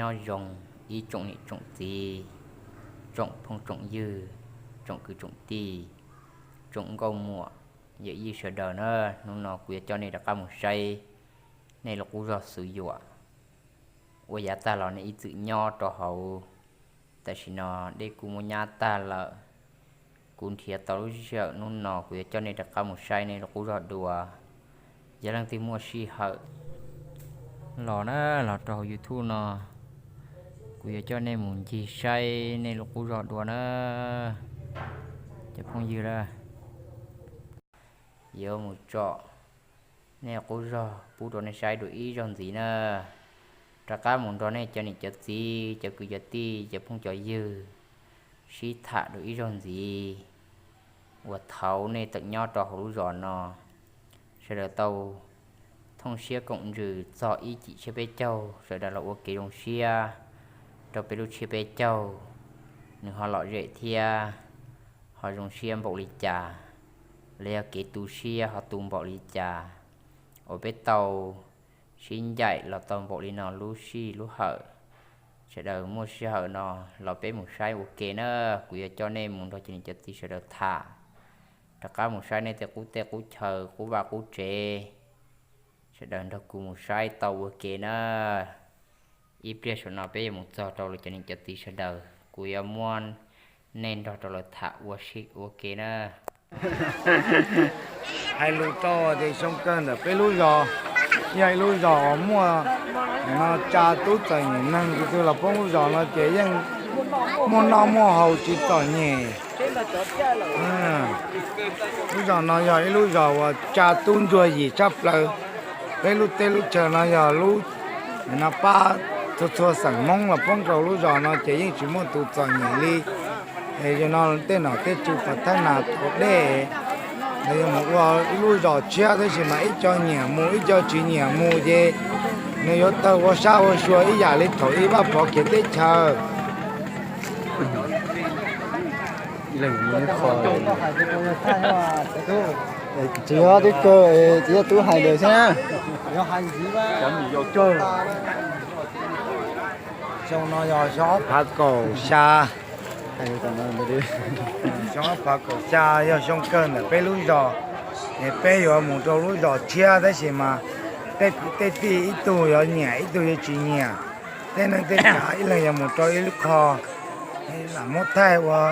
Nyob zoo ib tsoom niam tsoom txiv, tsoom phooj tsoom ywg, tsoom kwv tsoom tij, tsoom nkauj muam, yawm yij sawv daws na. Hnub no kuv yuav coj nej rov qab mus saib nej lub qub zog Xuv Yuam uas yav tag los nej ib txwm nyob rau hauv. Tam sim no dej kuj muab nyab tag lawm, kuv nrhiav tau lub sij hawm hnub no kuv yuav coj nej rov qab mus saib nej lub qub zog dua. Yog leej twg muaj sij hawm los na, los rau hauv YouTube no, kuv yuav coj nej mus ncig saib nej lub qub zog dua na. Cov phooj ywg na, yuav mus tsom nej qub zog pub rau nej saib dua ib zaug ntxiv na. Rov qab mus nrog nej cov niam cov txiv, cov kwv cov tij, cov phooj cov ywg sib tham dua ib zaug ntxiv uas thaum nej tseem nyob rau hauv lub zos no, sawv daws tau thooj siab koom ntsws txog ib cim tsiab peb caug, sawv daws los ua kev zoo siab rau peb lub tsiab peb caug, nws ho lom zem thiab ho zoo siab npaum li cas, los yog kev tu siab ho tu npaum li cas, uas peb tau sib ncaim los tau npaum li no lub sij lub hawm. Sawv daws muaj sij hawm no los peb mus saib ua ke na. Kuv yuav coj nej mus nrog cov niam cov txiv sawv daws tham, rov qab mus saib nej tej qub teb qub chaw, qub vaj qub tsev. Sawv daws nrog kuv mus saib tau ua ke na. Ib pliag saum no peb yuav mus txog rau lawv cov niam cov txiv sawv daws, kuv yuav muab nej nrog rau lawv tham ua si ua ke na. Hais lus rau tias xyoo kawg ntawm peb lub zos, yog ib lub zos uas muaj no tsa tub txom nyem neeg, tus twg los poob lub zos no ces yeej muaj noj muaj haus tsis txom nyem. Lub zos no yog ib lub zos uas tsa tub ntsuag yim tshaj plaws. Peb lub teb lub chaw no yog lub no pab txhua txhua xeem Hmoob los poob rau lub zos no ces yeej tsis muaj tus txom nyem li. Es yog no tej nom tej tswv pov thawj nas thaum dej, lawv yuav mus ua ib lub zos tshiab tab sis mas ib co nyiam mus ib co tsis nyiam mus ces nws yuav tawg ua sab ua sua ib yam li thaum ub Vaj Pov khiav teb chaws. Tsis yog tub kawg, tsis yog tub hais lawm xwb na. Xyoo no yog xyoo ob phav kaum xya. Xyoo ob phav kaum xya yog xyoo kawg ntawm peb lub zos. Es peb yuav mus rau lub zos tshiab tab sis mas tej kwv tej tij ib tug yuav nyiam ib tug yuav tsis nyiam. Tej neej tej tsav ib leeg yuav mus rau ib lub qho, lam muab thaij ua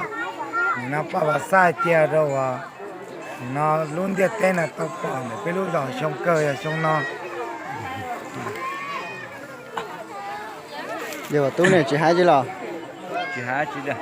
nim no paj vas xaj cia rau uas nim no lub ntiaj teb no tau pom ntawm peb lub zos xyoo kawg yog xyoo no. Yog tub ne tsis hais tsis los? Tsis hais tsis.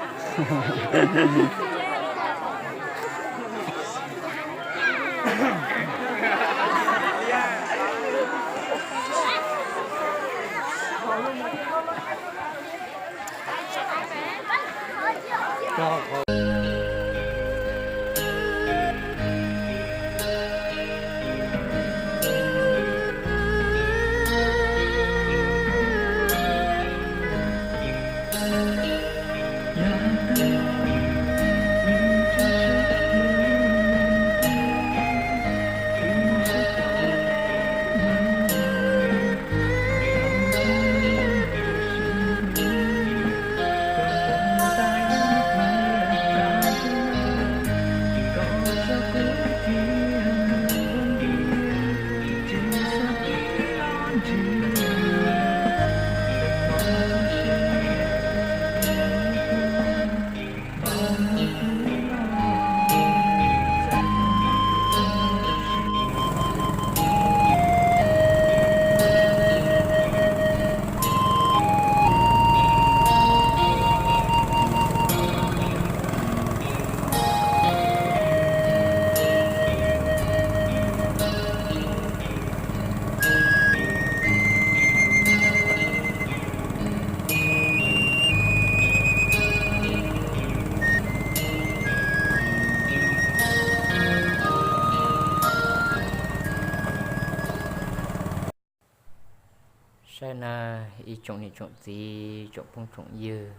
Saib na, ib tsoom niam tsoom txiv, tsoom phooj tsoom ywg,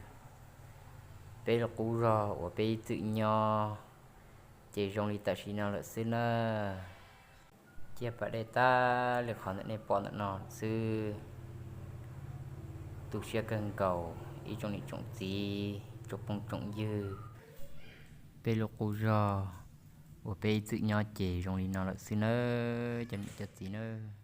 peb lub qub zog uas peb ib txwm nyob ces zoo li tam sim no lawm xwb na. Ciaj pas dej tag li qhov ntawm nej pom ntawm no xwb. Tu siab kawg nkaus ib tsoom niam tsoom txiv tsoom phooj tsoom ywg, peb lub qub zog uas peb ib txwm nyob ces zoo li no lawm xwb nawb cov niam cov txiv nawb.